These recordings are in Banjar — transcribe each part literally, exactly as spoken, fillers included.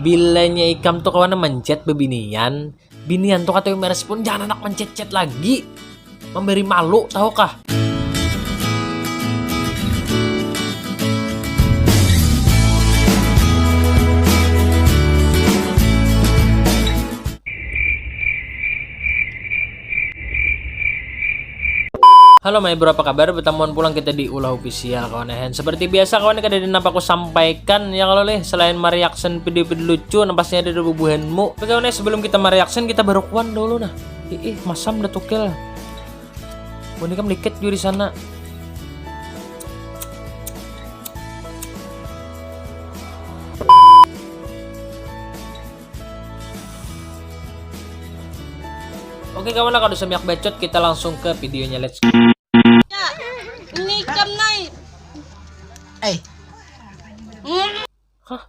Bilanya ikam tu kawan menchat bebinian, binian tu kata merespon, jangan anak menchat-chat lagi. Memberi malu, tahu kah? Halo my bro, apa kabar? Bertamuan pulang kita di Ulah Official kawan ya. Seperti biasa kawan, kada ada napa aku sampaikan ya kalau leh, selain mereaction video-video lucu, nah pasti ada bubuhanmu. Tapi kawan ya, sebelum kita mereaction, kita barukuan dulu nah. Ih, ih, masam dah tukel. Ini kan dikit juga di sana. Oke kawan, lah kada usah banyak bacot, kita langsung ke videonya, let's go. Ya, ini ikam nai. Eh. Hmm. Hah?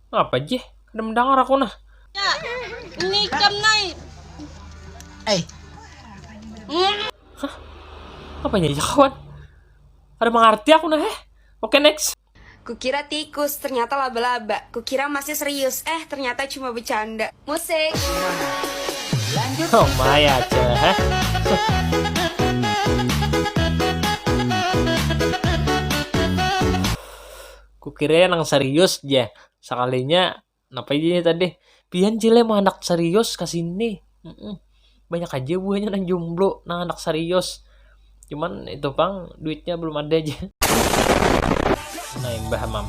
Apa jih? Kada mendengar aku nah. Ya, ini ikam nai. Eh. Hmm. Hah? Apanya ya kawan? Ada mengerti aku nah, eh? Oke, next. Kukira tikus, ternyata laba-laba. Kukira masnya serius, eh ternyata cuma bercanda. Musik. Oh my, aja, heh. Kukira nang serius ja. Sekalinya, napa aja tadi? Pian cile mah anak serius ka sini. Mm-mm. Banyak aja buahnya nang jomblo, nang anak serius. Cuman itu pang duitnya belum ada aja. Nah, imbah mam.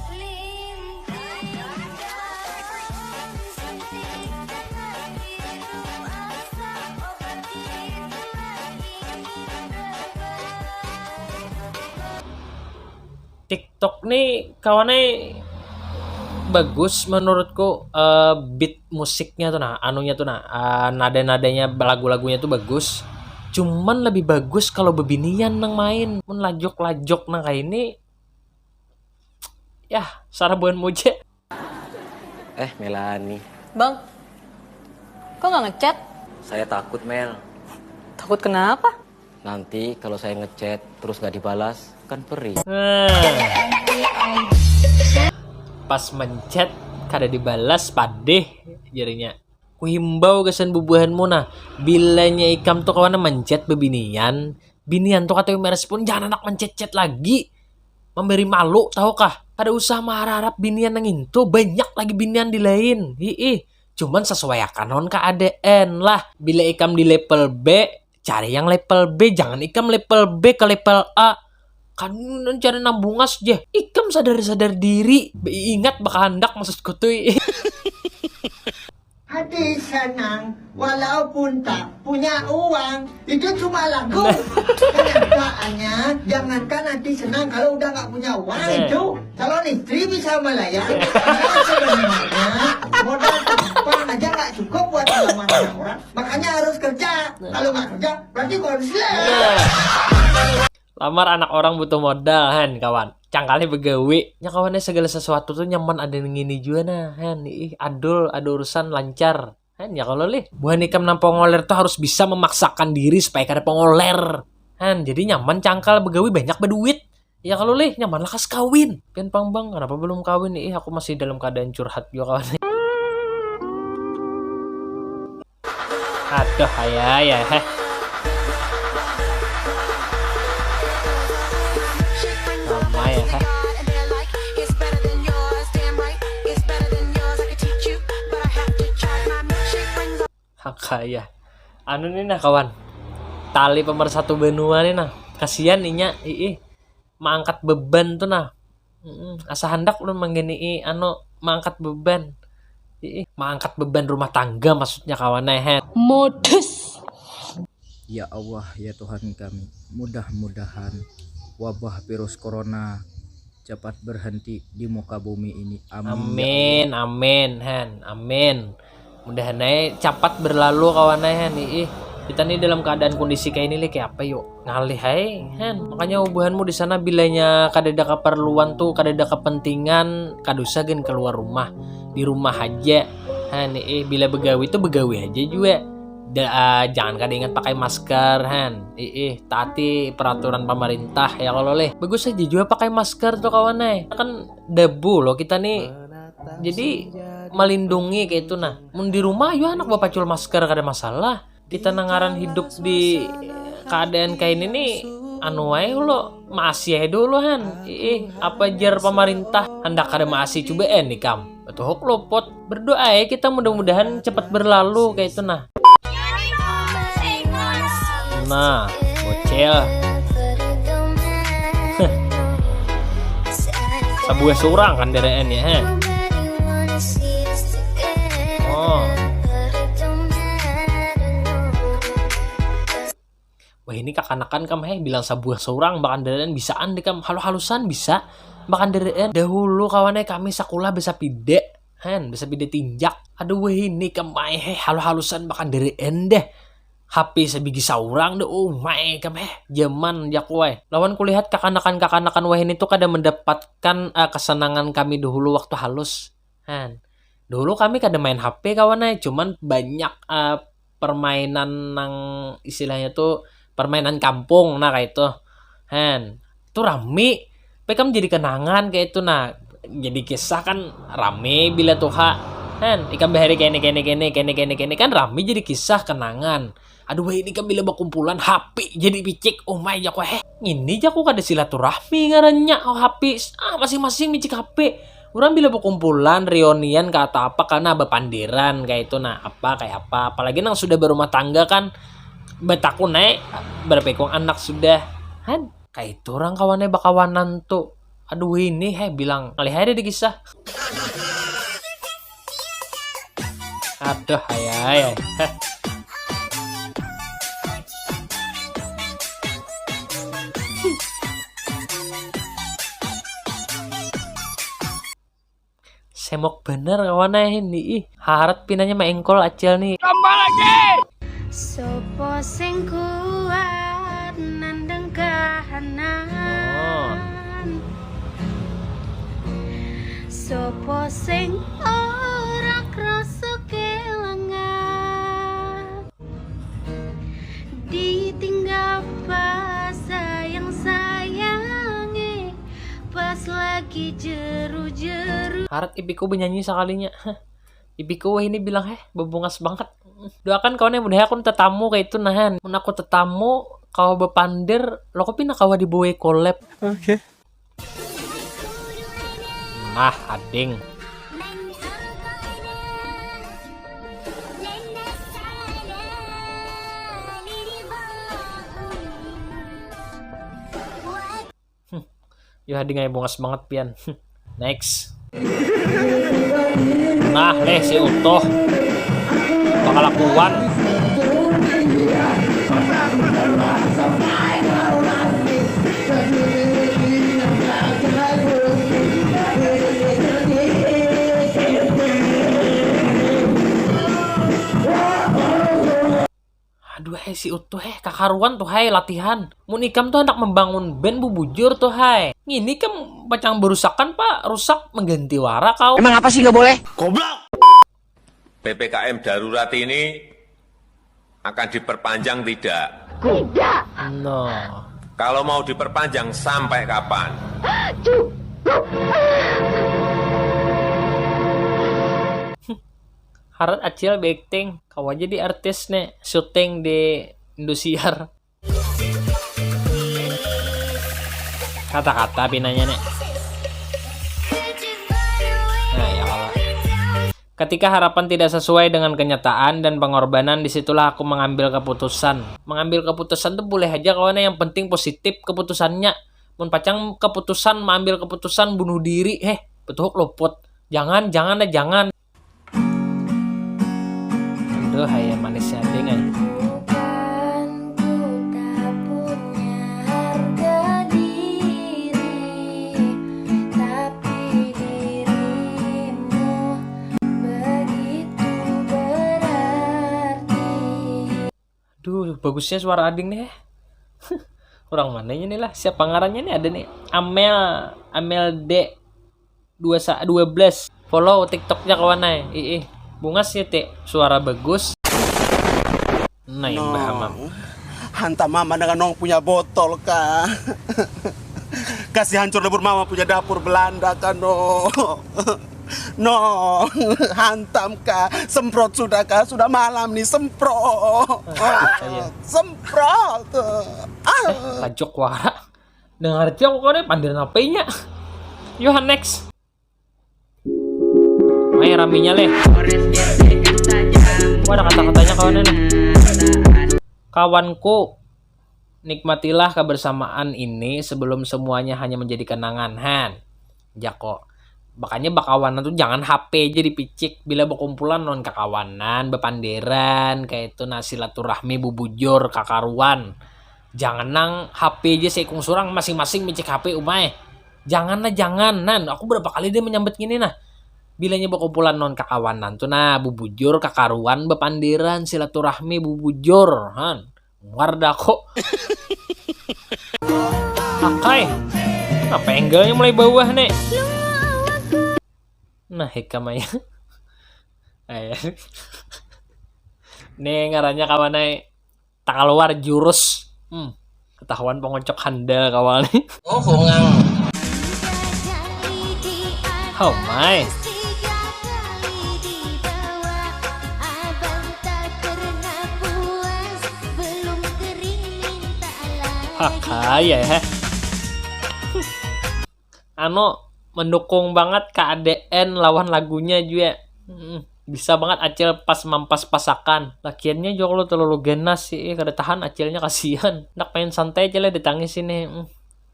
TikTok nih kawannya bagus menurutku, eh, beat musiknya tuh nah, anunya tuh nah, eh, nada-nadanya, lagu-lagunya tuh bagus. Cuman lebih bagus kalau bebinian nang main. Mun lajok-lajok nang kayak ini, ya, sarabuan moja. Eh, Melani. Bang, kok nggak ngechat? Saya takut, Mel. Takut kenapa? Nanti kalau saya ngechat terus nggak dibalas, kan perih. Nah. Pas mencet kada dibalas, padeh jarinya. Kuhimbau gasan bubuhanmu nah, bilanya ikam tuh kawan mencet bebinian, binian tuh katanya merespon, jangan anak mencet-chat lagi. Memberi malu, tahu kah? Kada usah mengharap binian nang itu, banyak lagi binian di lain. Hiih. Cuman sesuaiakan lawan keadaan lah. Bila ikam di level B, cari yang level B, jangan ikam level B ke level A. Kan cari nang bungas ja. Ikam sadar-sadar diri, ingat bakahandak maksudku tuh. Hati senang walaupun tak punya uang. Itu cuma lagu. Kenyataannya, jangankan hati senang, kalau udah nggak punya uang, nah, itu calon istri bisa melayang. Karena sebenarnya modal tampang aja nggak cukup buat melamar orang. Makanya harus kerja. Nah. Kalau nggak kerja, berarti konslet. Nah. Lamar anak orang butuh modal, han, kawan. Cangkalnya begawi. Nya, kawannya, segala sesuatu tuh nyaman ada yang ngini jua, nah, han. Ih, adul, ada urusan lancar. Han, ya kalau lih. Buhan ikam nang pongoler tuh harus bisa memaksakan diri supaya kada pongoler. Han, jadi nyaman cangkal begawi, banyak beduit. Ya kalau lih, nyaman lah kas kawin. Pian pang bang, kenapa belum kawin nih? Ih, aku masih dalam keadaan curhat juga, kawan. Aduh, ayah, ayah, heh. Sama ya, heh. Hak ayah. Anu nih nah, kawan. Tali pemersatu benua nih nah. Kasihan inya, iih. Mengangkat beban tuh nah. Mm-mm. Asa handak ulun mangganai anu, mengangkat beban. Iih, mengangkat beban rumah tangga maksudnya, kawan ai, hen. Modus. Ya Allah, ya Tuhan kami, mudah-mudahan wabah virus corona cepat berhenti di muka bumi ini. Amin, ya Allah. Amin, amin, hen. Amin. Mudahan ai capat berlalu, kawan ai, hen. Iih, kita nih dalam keadaan kondisi kayak ini, lih, kayak apa yuk? Ngalih ai, hen. Makanya buhanmu di sana bilanya kadada keperluan tuh, kadada kepentingan, kada usah gin keluar rumah. Di rumah aja. Hen, iih, bila begawi tuh begawi aja juga. Da, ah, jangan kada ingat pakai masker, hen. Iih, taati peraturan pemerintah ya kalau lih. Bagus aja juga pakai masker tuh, kawan ai. Kan debu loh kita nih. Jadi melindungi kayak itu. Nah, mun di rumah yo anak bapacul masker kada masalah. Kita nangaran hidup di keadaan kayak ini nih, anu wae lo, maasi aja dulu han. Ih, apa jar pemerintah, hendak kada maasi coba eh nih kam. Betuhuk lopot. Berdoa ya kita, mudah-mudahan cepat berlalu kayak itu nah. Nah, bocil. Sabuah seorang kan dereen ya, he. Oh. Wah, ini kakanakan kam, heh, bilang sabuah seorang bakandaraan bisaan deh kam, halu-halusan bisa bakandaraan. Dahulu kawan eh kami sekolah besapida, han, besapida tinjak. Aduh, wah, ini kam, mai, heh, halu-halusan bakandaraan deh. H P sabigi saurang deh, oh mai kam, heh, zaman jaku ai. Lawan kulihat kakanakan-kakanakan wahini tuh kada mendapatkan uh, kesenangan kami dahulu waktu halus. Han. Dulu kami kada main H P kawan ai, cuman banyak uh, permainan nang istilahnya tuh permainan kampung nah kayak itu. Han. Tuh rami. Pekam jadi kenangan kayak itu nah. Jadi kisah kan rami bila tuha. Han. Ikam bahari kene kene kene kene kene kene kan rami jadi kisah kenangan. Aduh, wah ini kan bila berkumpulan H P jadi picik. Oh my jaku heh. Ini jaku kada silaturahmi ngarannya. Oh, H P ah masing-masing micik H P. Orang bila berkumpulan reunian kata apa karena berpandiran kayak itu nah apa kayak apa apalagi nang sudah berumah tangga kan betakun naik berpekong anak sudah han kayak itu orang kawannya bakawanan tuh aduh ini heh bilang ngalih aja di kisah Aduh, ayah, ayah. Semok bener kawan eh ini ih. Harat pinanya maengkol acil nih. Tambah lagi. Sopo sing kuat nandang kahanan. Oh. Sopo sing ora krasa kelangan. Ditinggal pas sayang-sayange pas lagi jeru-jeru. Harat ipiku benyanyi sekalinya. Ipiku wah ini bilang heh bebungas banget. Doakan kawan yang mudah aku tetamu kayak itu nahan. Mun aku tetamu kau bepandir lo kopi nak kawa dibawa collab. Oke. Okay. Nah, ading. Hmm. Yo ading aja bongas banget pian. Hmm. Next. Nah, leh si utuh. Bakalakuan. Aduh hai si utuh hai kakaruan tuh hai latihan. Mun ikam tuh hendak membangun band bubujur tuh hai. Ngini kam pacang berusakan pak rusak mengganti wara kau. Emang apa sih nggak boleh? Goblok. P P K M darurat ini akan diperpanjang tidak? Tidak. No. Kalau mau diperpanjang sampai kapan? Cukup. Harat acil beakting, kawa jadi artis nih, syuting di Indosiar. Kata-kata pinanya nih. Nah, ya Allah. Ketika harapan tidak sesuai dengan kenyataan dan pengorbanan, disitulah aku mengambil keputusan. Mengambil keputusan tuh boleh aja kawan, yang penting positif keputusannya. Mun pacang keputusan mengambil keputusan bunuh diri, heh, betuhuk luput. Jangan, jangan deh, jangan. Aduh, hai manisnya ding ai. Duh, bagusnya suara ading nih. Orang mananya nih lah? Siapa ngarannya nih? Ada nih. Amel, Amel D dua belas. Follow TikToknya kawan ai. Ih, ih. Bungas ya, Tik. Suara bagus. Nah, imbah amang. Hantam mama dengan nong punya botol kah? Kasih hancur lebur mama punya dapur Belanda kan no. No, hantam kah? Semprot sudah kah? Sudah malam nih, semprot. Iya. Semprot. Ah. Lajuk wara. Dengar aja aku kau pandir napainya. Yohan next. Mai raminya leh. Wah, ada kata-katanya kawannya nih. Kawanku, nikmatilah kebersamaan ini sebelum semuanya hanya menjadi kenangan, han. Jako. Makanya bakawanan tuh jangan H P aja dipicik. Bila berkumpulan non kakawanan, bepanderan, kayak itu, nah, silaturahmi bubujur kakaruan. Jangan nang H P aja seikung surang, masing-masing micik H P umai. Jangan nah, jangan. Nan, aku berapa kali dia menyambat gini nah. Bilanya berkumpulan non kakawanan tuh nah, bubujur kakaruan, bepanderan, silaturahmi bubujur, han. Muar dah aku. Akai. Apa angle-nya mulai bawah nih? Nah, hikam aja. Ayo. Nih ngarannya kawan ai. Tak keluar jurus. Hmm. Ketahuan pengocok handal kawan nih. Oh, hongang. Oh my. Hak ya, heh. Anu, mendukung banget keadaan lawan lagunya juga. Hmm, bisa banget Acil pas mampas pasakan. Lakiannya juga kalau terlalu ganas sih, eh, kada tahan Acilnya, kasihan. Nak main santai aja lah, ditangis ini. Hmm.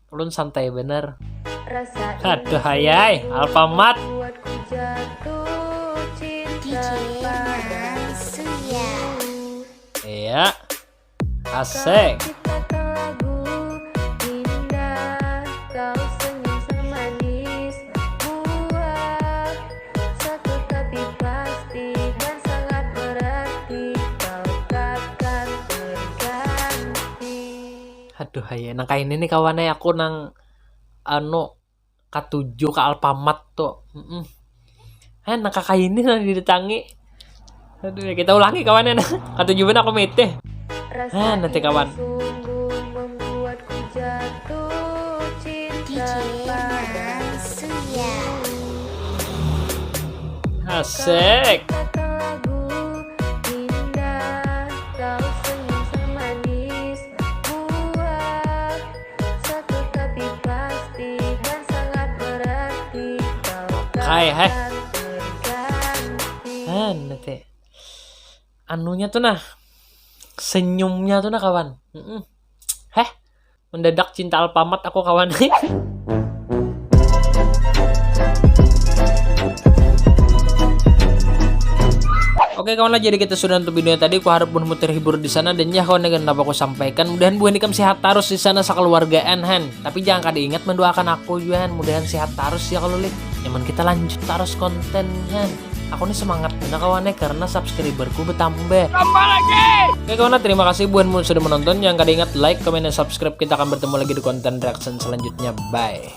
Ulun santai bener. Aduh hayai, Alfamart. D J Mansuya. Iya. Asik. Aduh hayai, nang kaini nih kawan ai, aku nang anu katuju ka Alfamart tuh. Mm-mm. Eh, nang kakaini nang didatangi. Aduh, kita ulangi kawan ai nah. Katuju banar aku mitih. Ah, nanti kawan. D J Mansuya. Asik. Hai, hai. Ah, nanti. Anunya tuh nah. Senyumnya tuh nah kawan. Mm-mm. Heh. Mendadak cinta Alfamart aku kawan. Oke kawan lah, jadi kita sudah nutup video tadi. Aku harap buhanmu terhibur di sana dan ya kawan, dengan apa aku sampaikan. Mudahan buhan ikam sehat terus di sana sekeluargaan, han. Tapi jangan kada ingat mendoakan aku juga, han. Mudahan sehat terus ya kalau lih. Nyaman kita lanjut terus konten, han. Aku nih semangat benar kawan ya, karena subscriberku bertambah. Tambah lagi. Oke kawan, terima kasih buhanmu sudah menonton. Jangan kada ingat like, comment, dan subscribe. Kita akan bertemu lagi di konten reaction selanjutnya. Bye.